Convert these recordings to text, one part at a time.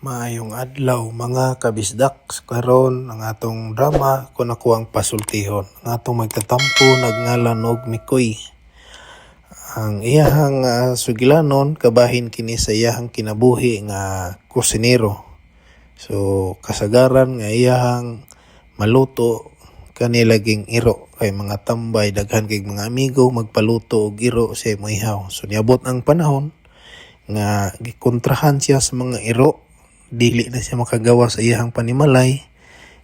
Maayong adlaw, mga kabisdak. Karon ang atong drama Kun Ako ang Pasultihon. Ang atong magtatampo nagngalan og Mikoy. Ang iyahang sugilanon kabahin kini sa iyahang kinabuhi nga kusinero. So kasagaran nga iyahang maluto kani laging iro kay mga tambay, daghan kay mga amigo magpaluto og iro sa moihaw. So niabot ang panahon nga gikontrahan siya sa mga iro, dili na siya makagawa sa iyahang panimalay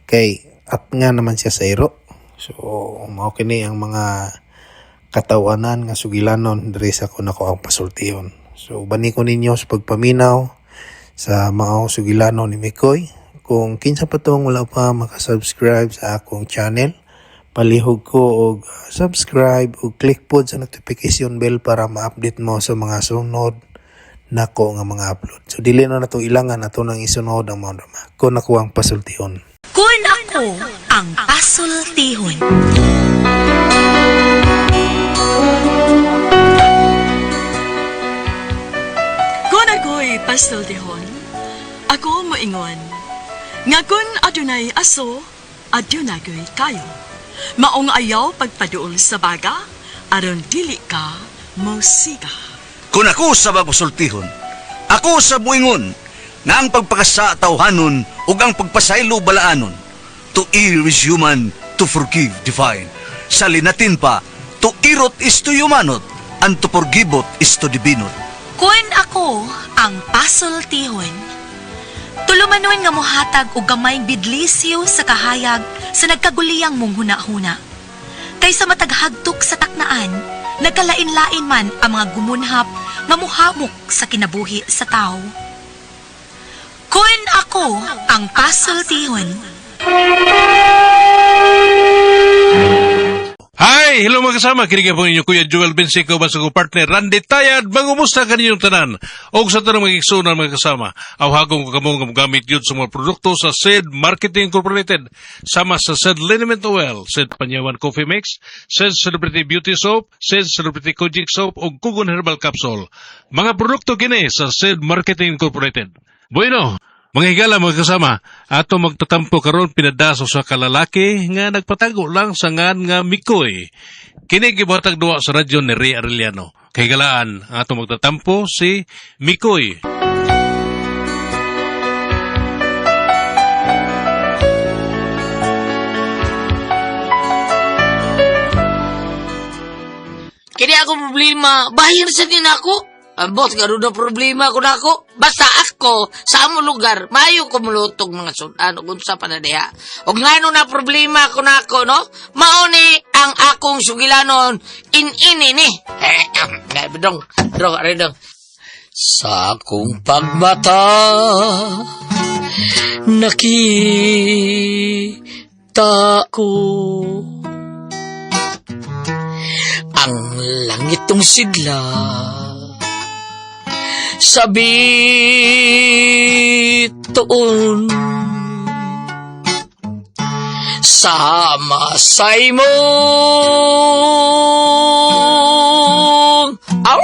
kay at nga naman siya sa iro. So mao kini ang mga katawanan nga sugilanon diri sa Kun Ako ang Pasultihon. So bani ko ninyo sa pagpaminaw sa maong sugilanon ni Mikoy. Kung kinsa pa tong wala pa makasubscribe sa akong channel, palihog ko og subscribe ug click pod sa notification bell para ma-update mo sa mga sunod nako nga mga upload. So dili na nato ilangan, ato nang isunod ang mga drama. Kun Ako ang Pasultihon. Kun Ako ang Pasultihon. Kun ako'y pasultihon, ako moingon nga kun adunay aso, adunay ko'y kayo. Maong ayaw pagpaduol sa baga, aron dili ka mosiga. Kung ako sa magpasultihon, ako sa buingon, nga ang pagpakasa tawhanon ug ang pagpasaylo balaanon. To err is human, to forgive divine. Sa linatin pa, to irot is to humanot, and to forgiveot is to divinot. Kun ako ang pasultihon, tulumanon nga mohatag og gamayng bidlisyo sa kahayag sa nagkaguliyang mong huna-huna. Kaysa mataghagtok sa taknaan, nagkalain-lain man ang mga gumunhap nga muhamok sa kinabuhi sa tao. Kun ako ang pasultihon. Hi! Hello, mga kasama. Kini po ninyo Kuya Joel Bensico basta ko partner Randy Tayad. Mangumusta kaninyong tanan? Og sa tanang mga igsuonan, mga kasama, awhagong ko kamo nga mogamit yun sa mga produkto sa SED Marketing Incorporated, sama sa SED Liniment Oil, SED Panyawan Coffee Mix, SED Celebrity Beauty Soap, SED Celebrity Kojic Soap ug Kugon Herbal Capsule. Mga produkto kini sa SED Marketing Incorporated. Bueno, mga higala, mga kasama, ato magtatampo karon pinadaso sa kalalaki nga nagpatago lang sa ngan nga Mikoy. Kini gibuhatag duwa sa radyo ni Ray Arellano. Kahigalaan, ang ato magtatampo si Mikoy. Kini ako problema, bayar sa din ako. Ambot, nga na problema ko na ako. Basta ako, sa among lugar, maayo ko mulutog mga sudan ug unsa pa na diha. Og ngano na problema ko na ako, no? Mao ni ang akong sugilanon, in-ini ni. Eh, dong, dong, are dong. Sa akong pagmata, nakita ko ang langit tong sidla sa bituon sa masay mo. Aw!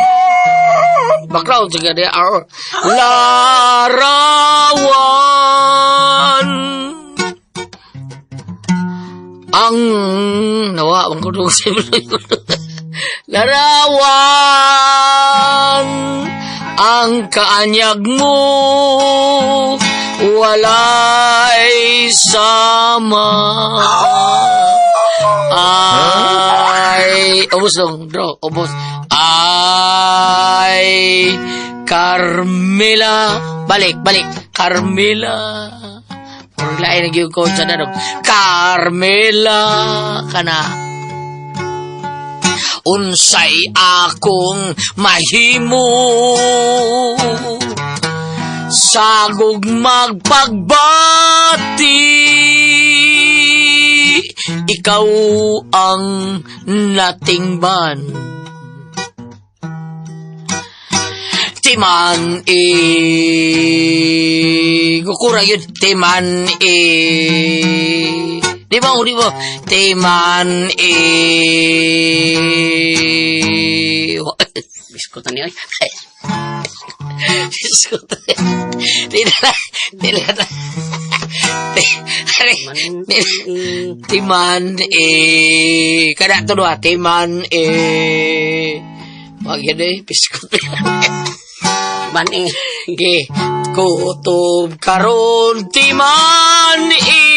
Background sige di. Aw! Larawan ang nawa ang kudong sa larawan ang kaanyag mo walay sama. Ay, ubos dong, bro, ubos. Ay, Carmela, balik, balik, Carmela. Murag lain na gyud ko sa darog. Carmela kana. Unsay akong mahimo sagog magpagbati, ikaw ang natingban timan e gukura yun timan e di ba, di ba timan e biskot na niya. Biskot na. Di na Dili na. Timan eh kada to doa timan eh wag yun eh biskot. Man eh. Ge kutob karon timan eh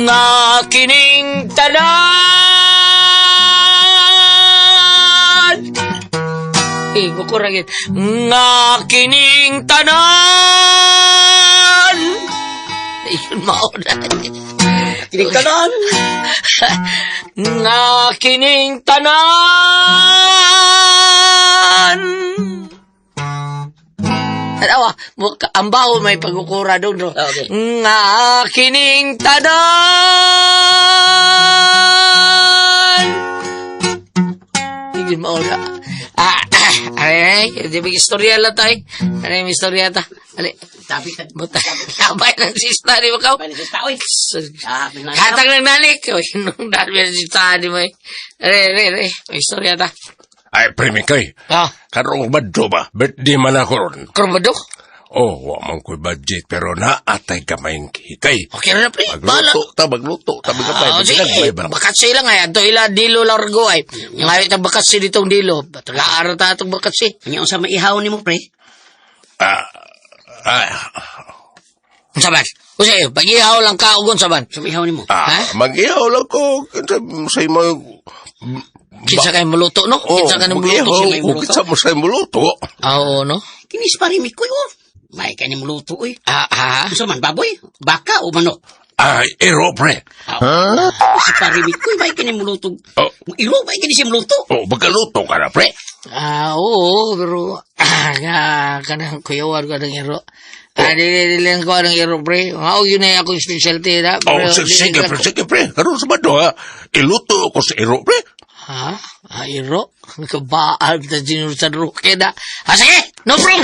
nga kining tanan. Eh, kukurangin. Nga kining tanan. Ayun, mauna. Kining tanan. Nga kining tanan. Tanawa, ang baho may pagkukura doon. No? Okay. Nga kining tanan. Hindi mauna. Ah, ah, ay, ay, di ba istorya lang tayo? Ano yung istorya ta? Ali, Tabi ka. buta, sabay ng sista, di ba ka? Tabi ng sista, oy. Ah, pinangarap. Katang ng nalik. Oy, nung dami ng sista, di ba? Are, are, are, may istorya ta. Ay, premikay. Ah, Karong badto ba? Birthday man ako ron. krumado? Oh, wa man ko'y budget pero naatay kamayng hikay. Okay na, pre. Bala. Magluto ta, magluto ta, magkapay. Ah, sige, Magkapay ba? bakatsi lang ay. Ato ila dilo largo ay. Ngayon itong bakatsi ditong dilo. Batulaan na itong bakatsi. Nya unsa may ihaw nimo pre? Ah, ah, Unsa man? Unsa eh, pag-ihaw lang ka ugon sa man. Unsa may ihaw nimo? ah, Ha? mag-ihaw lang ko. Kinsa sa imo. Kinsa kay muluto, no? Oh, Kinsa ka nang muluto? mag-ihaw siya may ko. muluto. Kinsa mo sa muluto. Ah, Oo, no? Kinis pa rin mikoy oh. May kani muluto oy. Ah, ah. Unsa man baboy? Baka o manok? Ay, ero, pre. Si pare mikoy may kani muluto. Oh. Iro may kani siya muluto. Oh, magkaluto ka na, pre. Ah, oo, pero ah, nga kanang kuyawan ko ng ero. Ah, dili dili lang ko ng ero, pre. Mao yun na akong specialty na. Oh, Pero, sige, dili sige, lang pre, ko- sige, pre. Karoon sa bado, ha? Iluto ko sa ero, pre. Ha? Ah, ero? Kabaal ta Junior San Roque na. Ah, sige! No problem!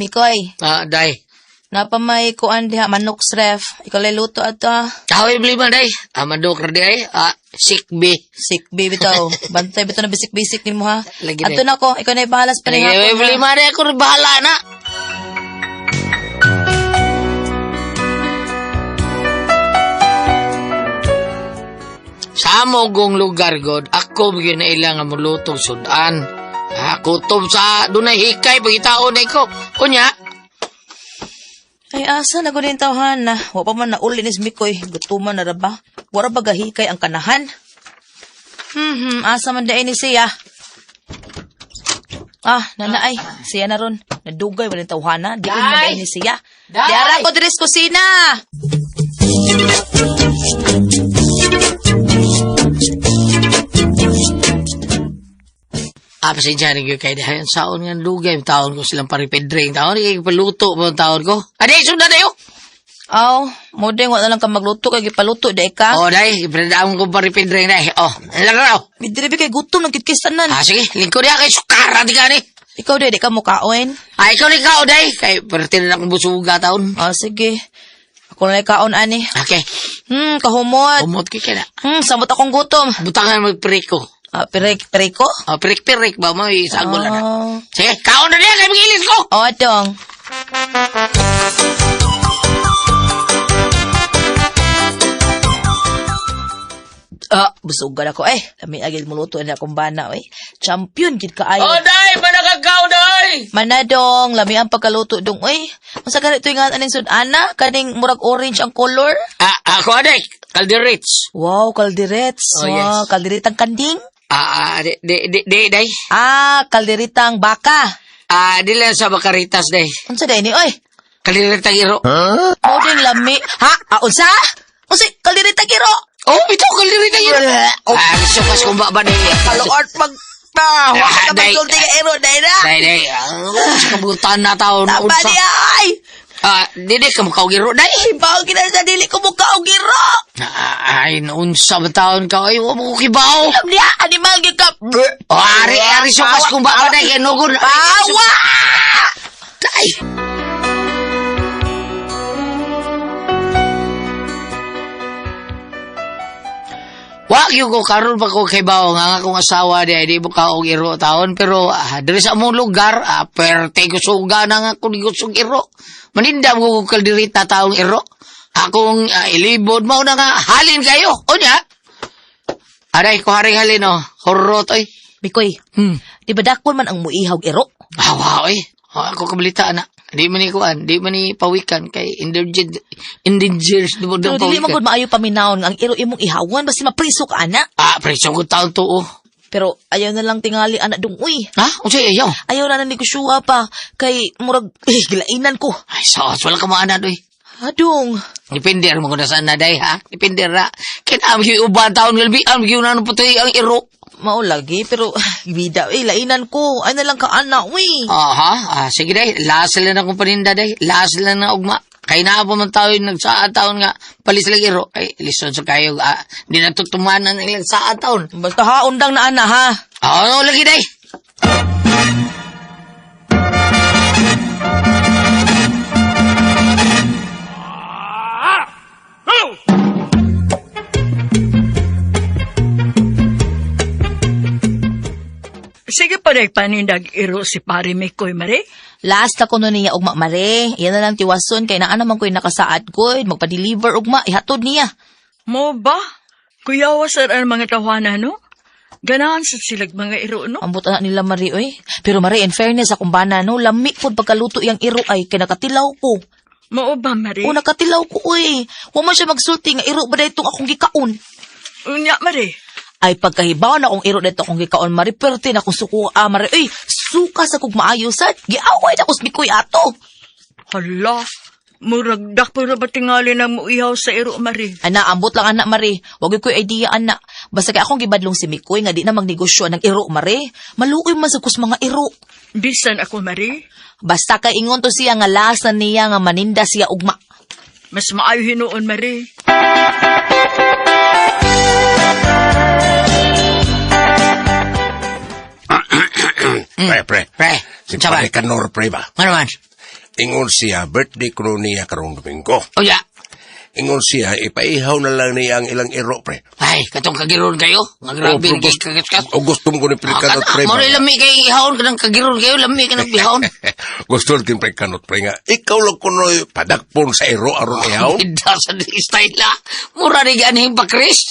Mikoy, Ah, day. napamay kuan diha manok ref. Ikaw lay luto ato ah. Kahoy blima, day. Ah, mandok ra di ay. Ah, sikbi. Sik baby bitaw. Bantay bitaw na bisik-bisik nimo ha. Lagi Ato na ko, ikaw na bahala sa Lagi, panihapon. ha? blima, day. Ako rin bahala na. Sa amo gong lugar, God, ako bigyan na ilang nga mulutong sudan. Ah, kutob sa dunay hikay pagitaon na iko. Kunya, Ay asa na gud yung tawhan na. Wa pa man nauli ni si Mikoy. Gutuman na ra ba? Wa ra ba gahikay ang kanahan? Asa man daay ni siya. Ah, nanaay. Siya na ron. Nadugay wala yung tawhana. Di man Day! daay ni siya. Day! Di ara ko diri sa kusina. Ah, pasensya na kayo kay dahil saon nga lugay, taon ko silang paripedring. Taon, kay paluto pa ang taon ko. Adi, sundan na yun! Aw, mo ding wa na lang ka magluto kay gipaluto di ka. Oh, day, ipredaan ko paripedring day. Oh, lang raw. Diri ba kay gutom nang kitkisanan. Ah, sige, lingkod ya kay sukara di ka ni. Ikaw di ka mukaon. Ah, ikaw ni kao, day. Kay, perti na akong busuga taon. Ah, sige. Ako na lang kaon ani. Okay, Kahumot. umot kay ka na. Samot akong gutom. Butangan magpriko. Ah, pirik, piriko? Oh, pirik-pirik ba mo, isagol na. Oh. Sige, kaon na niya, kay magilis ko. Oh, dong. Ah, busugan ako eh. Lami agil muluto na akong bana eh. Champion gid kaayo. Oh, day, manakakaw, day! Manadong, lami ang pagkaluto dong oy. Unsa ganito yung aning sud-ana? Kaning murag orange ang color? Ah, ako, day, kalderits. Wow, kalderets. Oh, yes. Wow, kalderitang kanding. Ah, ah, di, di, di, di, day. Ah, kalderitang baka. Ah, di lang sa Bacaritas, day. Unsa day ni oy? Kalderitang iro. Mao din lami. Ha? Ah, unsa? Unsa kalderitang iro? Oh, bitaw, kalderitang iro. Ah, gusto kas kung ba day. Kaluot mag pa. Wa ka Ah, day. magsulti ka iro day na. Day, day. Ah, sa kabutan na taon. Tama unsa. niya ay. Ah, di, di, kamukaw giro, day. Ibaw kita sa dili ko mukha og iro. Ah, ay, unsa ba taon ka? Ay, wa mo ko kibaw. Alam niya, animal gyud ka. Oh, ari, ari, sukas kung ba ba, day. Kaya nugon. Pawa! Day. Wa gyud ko karon pa ko kay bawo nga ang akong asawa di ay di mo kaog iro taon pero diri sa among lugar perte kusuga na nga kun kusog iro. Manindam ko og kaldereta taong iro. Akong ilibod mao na nga halin kayo. Unya. Aray ko haring halin oh. Horrot oy. Mikoy, di ba dakpon man ang muihaw iro? Awa oy. Oh, ako kabalita na. Di man ni kuan, di man ni pawikan kay endangered endangered di mo Pero dili man gud maayo paminawon nga ang iro imong ihawan basi mapriso ka ana. Preso ko taon to oh. Pero ayaw na lang tingali ana dung uy. Ha? Unsay ayaw? Ayaw na na negosyoa pa kay murag gilainan ko. Ay, sos, wala ka maana doy. Adong. Depende ra mo kung nasaan na day ha. Depende ra. Kaya am gyud uban taon galbi am gyud na putoy ang iro. Mao lagi pero bida lainan ko. Ay na lang ka ana uy. Aha, sige day, last lang akong paninda day. Last lang na ugma. Kay naa pa man tayo nagsaad taon nga palis lang iro. Ay lison sa kayo di na tutumanan ang ilang saad taon. Basta ha undang na ana ha. Ah, lagi day. Sige pa day panindag iro si pare Mikoy, Mare. Last ako nun niya ugma mare. Yan na lang tiwason kay naa naman ko'y nakasaad ko. Magpa-deliver ugma ihatod niya. Mo ba? Kuyawa sar ang mga tawana, no? Ganahan sa silag mga iro, no? Ambot na nila mare oy. Pero mare in fairness akong bana no, lami pud pagkaluto iyang iro ay kay nakatilaw ko. Mao ba, Mare? O nakatilaw ko oy. Wa man siya magsulti nga iro ba daytong akong gikaon. Unya, Mare. Ay pagkahibaw na akong iro dayto akong gikaon mare perte na akong suko mare oy. Suka sa kog maayo sad. Giaway na ko sa Mikoy ato. Hala, murag dakpo ra ba tingali na muihaw sa iro, Mare? Ana, ambot lang ana mare. Wag ko'y idea ana. Basta kay akong gibadlong si Mikoy nga di na magnegosyo ng iro mare. Maluoy man sa kus mga iro. Bisan ako, Mare. Basta kay ingon to siya nga lasa niya nga maninda siya ugma. Mas maayo hinuon, Mare. Pre, pre. Pre, Si unsa man? pare Kanor, pre ba? Ano man? Ingon siya, birthday ko niya karong Domingo. Unya. Ingon siya, ipaihaw na lang niya ang ilang iro, pre. Ay, katong kagiron kayo. Nga grabe Oh, kay kagaskas. O gusto mo ko ni pre Kanot, pre. Mo ba? lami kay ihawon ka ng kagiron kayo, lami ka ng bihawon. Gusto rin pre Kanot, pre nga. Ikaw lang kuno padakpon sa iro aron ihawon. Bida sa style la. Mura ni ganhing pa, Chris.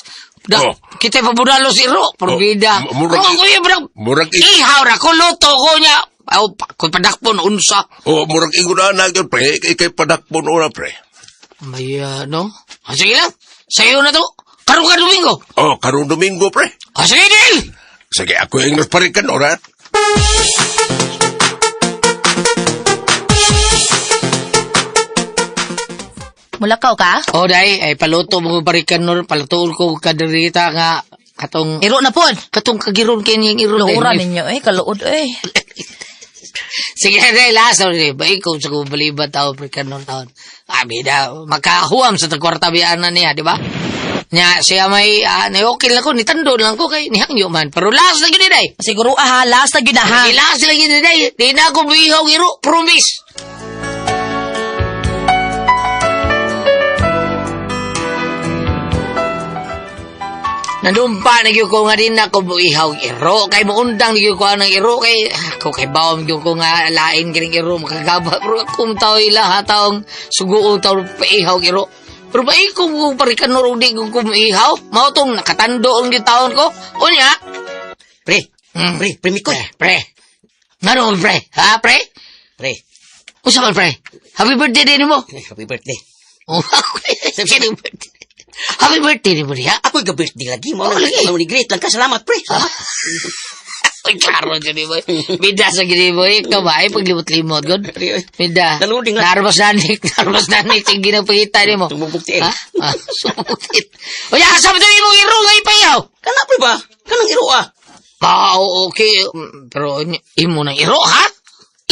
Da, Oh. kita pabunalo si Ro, pero Oh, bida. murag- Oh, kuya, murag, murag- ihaw ra ko, luto ko niya. Aw, kung padakpon, unsa. O murag ingon na gyud pre, ikay padakpon ora pre. May, no? Sige lang, sa'yo na to. Karoon ka Domingo. Oh, karong Domingo pre. Sige, deal! Sige, ako yung pare Kanor, ha? Mulakaw ka? Oh, day, ay paluto mo ko parikan nun, palutoon ko kaderita nga katong Iro na pod. katong kagiron kay niyang iro. Luura ninyo eh, kaluod eh. Sige, day, last na ba ikaw sa kong baliba tao parikan nun taon. Bida, makahuam sa tagkwarta biyaan na niya, di ba? Nya, siya may, okay lang ko, nitando lang ko kay nihangyo man. Pero last na yun, day. Siguro ah, last na gyud na, ha. Ay, last lang yun, day. Di na ako buihaw, iro, promise. Nanumpa na gyud ko nga din ako buihaw iro kay muundang na gyud ko ang iro kay ako kay bawom gyud ko nga lain kining iro makagaba pero akong tao ila ha taong suguo taw paihaw iro pero ba ko ko parikan nuro di ko kumihaw mao tong nakatando ang gyud taon ko unya Pre, pre, pre Mikoy. Pre, ngano pre ha pre Pre, unsa man pre happy birthday din mo happy birthday. Oh, happy birthday. Happy birthday ni mo diha. Ako'y ga-birthday lagi. Mo Oh, lagi. ni great lang ka. Salamat, pre. Salamat. Ay, klaro dyan ni boy. Bida sa gini boy. Ikaw ba? Ay, paglimot-limot. God. Bida. Naluding lang. Narbas nanik. Narbas nanik. Yung ginapakita ni mo. Tumubog tiil. Ha? Sumukit. Uy, asa mo ito imong iro nga ipayaw? Kana, pre ba? Kanang iro, ah. Oo, okay. Pero imo ng iro, ha?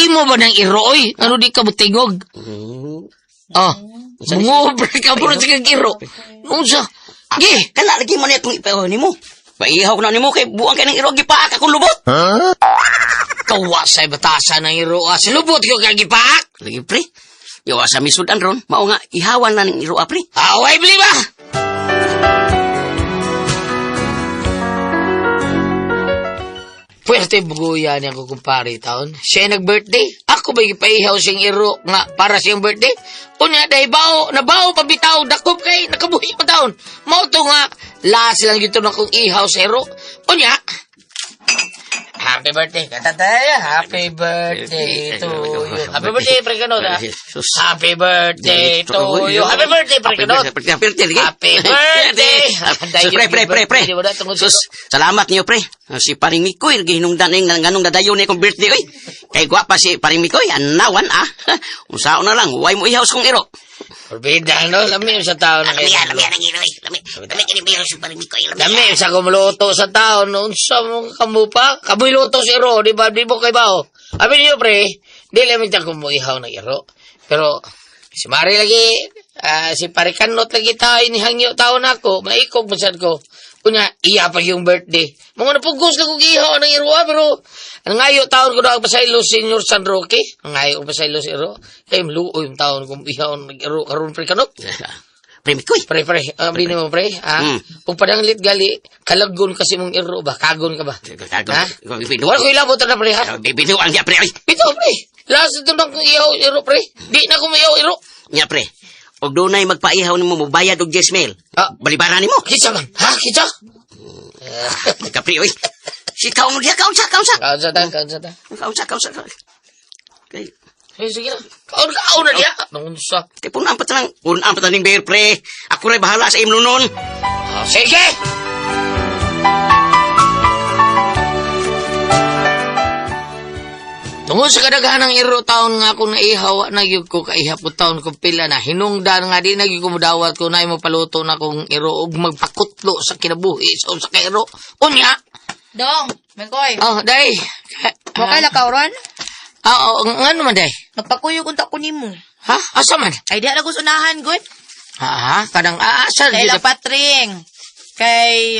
Imo ba ng iro, oy? Ano di ka mutingog? Oh. Mungobre ka puro sa kang iro. Unsa? Gi! Kana lagi man akong ipayaw nimo. Paihaw ko na nimo kay buang kay ng iro gipaak akong lubot. Kawa sa batasan ng iro. Ah. Silubot ko kang gipaak. Lagi pre. Yawa sa misudan ron. Mao nga ihawan na ning iro ah, pre. Away, bili ba? Puwerte buguya niya ko kumpare taon. Siya nag-birthday. Ako ba ipaihaw siyang iro nga para siyang birthday? Unya, dahil bao, nabao pabitaw, dakop kay, nakabuhi pa taon. Mao to nga, last lang gito na kong ihaw sa iro. Unya, happy birthday. Katataya, happy birthday to you. Happy birthday, pre Kanod, ha? Sus. Happy birthday to you. Happy birthday, pre Kanod. Happy birthday, lagi. Happy birthday. Sus, pre, pre, pre, pre. Sus, salamat niyo, pre. Si Paring Mikoy, gihinungdan ning nganong nadayon ni akong birthday, oy. Kay gwapa si Paring Mikoy, anawan ah. Unsaon na lang, way mo ihaws kong iro. Forbida, no? Lami sa tao na Lami, kayo. lami, ang iro, oy. Lami, lami kini biyaw si Paring Mikoy, lami. Lami sa kumuluto sa tao, no? Unsa mo kamo pa? Kamoy luto sa iro, di ba? Di mo kay bao. Abi niyo, pre, di lang ta kumuihaw ng iro. Pero, si Mari lagi, si Parikanot lagi tayo, nihangyo tao na ako, maikog man sad ko. Kunya, iya pa yung birthday. Mga napugos lang kong ihaw ng iro, pero, ang ngayo taon ko na pasaylo, Senior San Roque. Ang ngayo ko pasaylo sa iro. Kaya maluoy yung taon kong ihaw ng iro, karon pre kanot. Pre Mikoy. Pre, pre, bini mo, pre, ha? Mm. Kung padanglit gali, kalagon kasi mong iro ba? Kagon ka ba? Kagon. Ha? Wala ko ilabot na, pre, ha? Binuang niya, pre, oy. Ito, pre. Last ito na kong ihaw iro, pre. Di na kong ihaw iro. Nya, pre. Og dunay magpaihaw nimo mobayad og 10 mil. Ah. Balibaran nimo. Kitsa man, ha? Kitsa? Ka pre, oy. Si kaon diha, kaon sa, kaon sa. Kaon sa ta, kaon sa ta. Kaon sa, kaon sa. Kay Eh, sige na. Kaon, kaon na diya. Nangunsa. Kay punaan pa tanang, punaan pa taning beer, pre. Ako rin bahala sa imno nun. Ah, sige! Tungod sa kadaghan ng iro taon nga akong naihaw na gyud ko kaihap ko taon ko pila na hinungdan nga di na gyud ko modawat ko na mo paluto na kong iro og magpakutlo sa kinabuhi sa usa ka iro. Unya. Dong, Mikoy. Oh, day. Mo kay lakaw ron? Ah, oh, ngano man day? Magpakuyog unta ko nimo. Ha? Asa man? Ay diha na ko sa unahan, good. Ha, ha? Kanang aasa Kay lang patring. Kay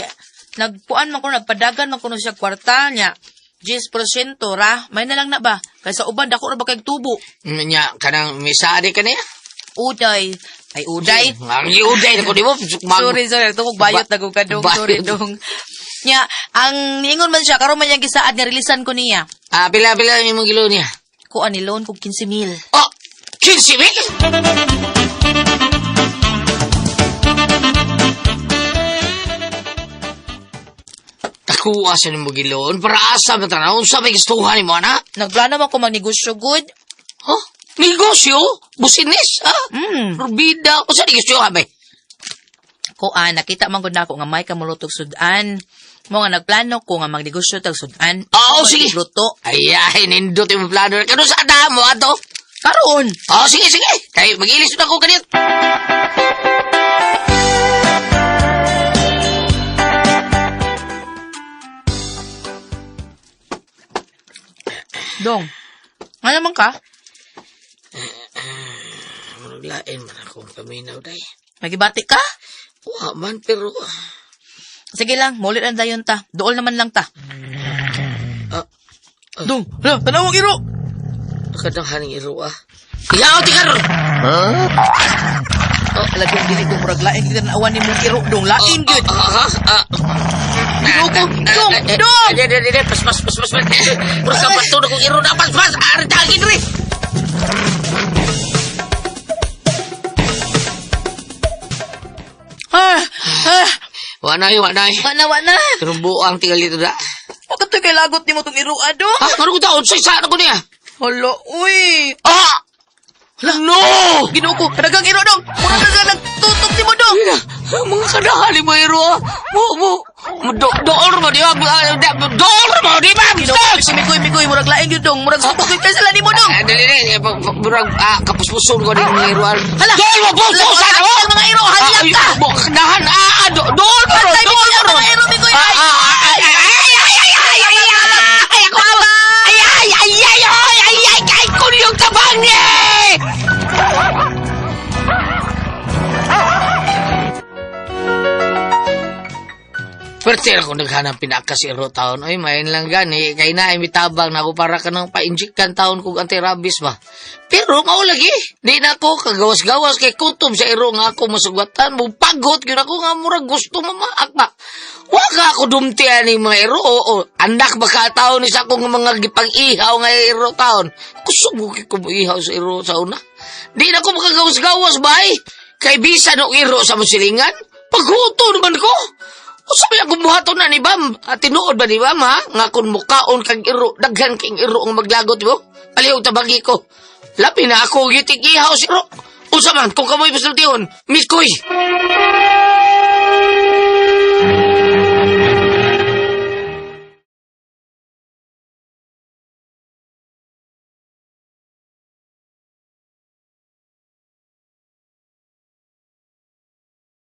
nagpuan man ko nagpadagan man kuno siya kwarta niya. 10% ra, may na lang na ba? Kay sa uban dako ra ba kay tubo. Nya kanang misade ka niya? Uday. Ay uday. Ang uday na ko di mo. Sorry, sorry. Tukog bayot na ka dong. Sorry, dong. Nya, ang niingon man siya, karon man niyang gisaad nga releasean ko niya. Ah, pila pila imong gilo niya. Kuan ni loan kog 15,000. Oh, 15 mil? Takuha sa nimo giloon para asa man tanaw unsa may gustuhan nimo ana? Nagplano man ko magnegosyo good. Huh? Negosyo? Business? Ha? Mm. Rubida? Unsa negosyo ha bay? Kuan, nakita man gud nako nga may kamulutog sudan. Mo nga nagplano ko nga magnegosyo tag sudan. Oo, sige. Luto. Ay, ay, nindot yung plano. Kano sa damo ato? Karon. Oh, sige, sige. Kay mag-ilis na ko kanit. Dong. Ano man ka? Maglain man akong paminaw day. Magibati ka? Wa man pero Sige lang, maulit ang dayon ta. Dool naman lang ta. Ah, Dong, hala, tanawag iro. kadang haning iro ah. Iyaw ti karon. Oh, alagyan dili ko murag lain gid na awan nimo iro dong. Lain gyud. Ah, ah, ah. Ginoo ko. Dong, dong. Di, di, di, di. Pas, pas, pas, pas, pas. Puro sa bato na kong iro na. Pas, pas. Ari, tagin, ri. Ah, ah, Wa na, wa na. wa na, wa na. Pero buang tingal dito da. Bakit to kay lagot nimo tong iro dong? Ha? Ano ko taon? Sa isa na ko niya. Hala, uy. Ah! No! Ginoo ko, kadagang iro dong. Murag dagang nagtutok nimo dong. Mga kadahali mo iro ah. Mo, mo, mo, do, door mo, di ba? Door mo, di ba? Ginoo ko, si Mikoy, Mikoy, murag lain gyud dong. Murag sutok gyud kay sala nimo dong. Ah, dali, dali. Murag, kapuspuson ko din mga iro. ah. Hala! Door mo, puspusan mo! Ang mga iro, halak ka! Dahan, door mo, Patay, door Mikoy, mo. ang mga iro, Mikoy. Ah, Ay, ah, ah, ay, ay, ay, ay, ay, ay, ay, ay, ay, ako, ay, ay, ay, ay, ay, ay, ay, ay, kunyong tabang niya! Pwerte ako naghanap pinakas iro taon. Oy, main lang gani. Kay na ay mitabang na ako para ka nang pa-inject kan taon kog anti-rabies ba. Pero mao lagi. Di na ako kagawas-gawas kay kutob sa iro nga ako masugatan. Mupagot gyud ako nga murag gusto mamaak ba. Wa ka ako dumti ani mga iro. Oo, andak ba ka taon ni sa akong mga gipang-ihaw nga iro taon. Kusog ko ko ihaw sa iro sa una. Di na ako makagawas-gawas bay. Kay bisan og iro sa musilingan. Paghuto naman ko. Usa ba akong buhaton na ni Bam? At tinuod ba ni Bam, ha? Nga kung mukaon kag iro, daghan king iro ang maglagot mo. Palihog tabagi ko. Labi na ako gitig ihaw si iro. Unsa man, kung kamoy pasultihon, mikoy!